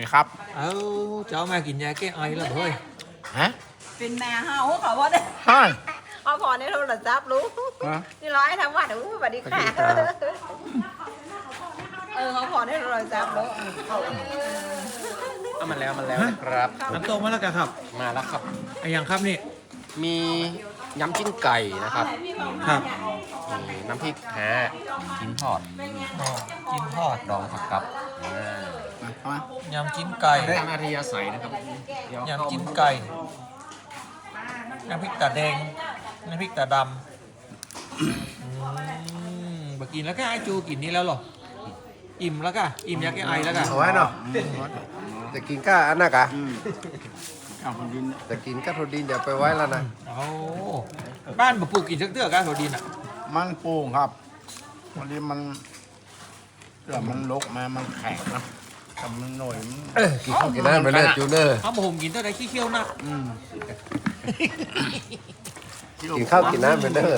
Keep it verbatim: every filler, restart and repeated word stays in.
นี่ครับ เอ้า เจ้ามากิ๋นยาแก้ไอแล้วเฮ้ย ฮะ เป๋นแม่เฮา ขอผ่อน ฮะ ขอผ่อนในโทรศัพท์ลูก ฮะ นี่รอไอ้ทางวัด อู้ สวัสดีค่ะ สวัสดีครับ เออ ขอผ่อนในโทรศัพท์ลูก เอามาแล้ว มาแล้วนะครับ น้ำตกมาแล้วกะครับ มาแล้วครับ อะหยังครับนี่ มียำจิ้นไก่นะครับ ครับ มีน้ำพริกฮะ จิ๊นทอด อ๋อ จิ๊นทอด ดองผักกับ อ่า มา เข้ามา ยำจิ๊นไก่ ตามอัธยาศัยนะครับ ยำจิ๊นไก่ น้ำพริกต๋าแดง น้ำพริกต๋าดำ อืม บ่ากิ๋นแล้วกะ ไอ้จูกิ๋นนี่แล้วเหรอ อิ่มแล้วกะ อิ่มยาแก้ไอแล้วกะ เอาไว้เนาะ จะกิ๋นก้าอันนั้นกะ อืม เอาคนดิน จะกิ๋นก้าถั่วดิน เดี๋ยวไปไว้แล้วนะ โอ้ บ้านบ่ปลูกกิ๋นสักเตื้อกะถั่วดินอะ มันปลูกครับ พอดีมัน เตื้อมันลกมา มันแข็งนะ แต่มันหน่อยมัน เออ กิ๋นข้าวกิ๋นน้ำไปเลยจูเนอร์ เอาบ่าผมกิ๋นเตื้อใดขี้เคี้ยวนัก อืม กิ๋นข้าวกิ๋นน้ำไปเด้อ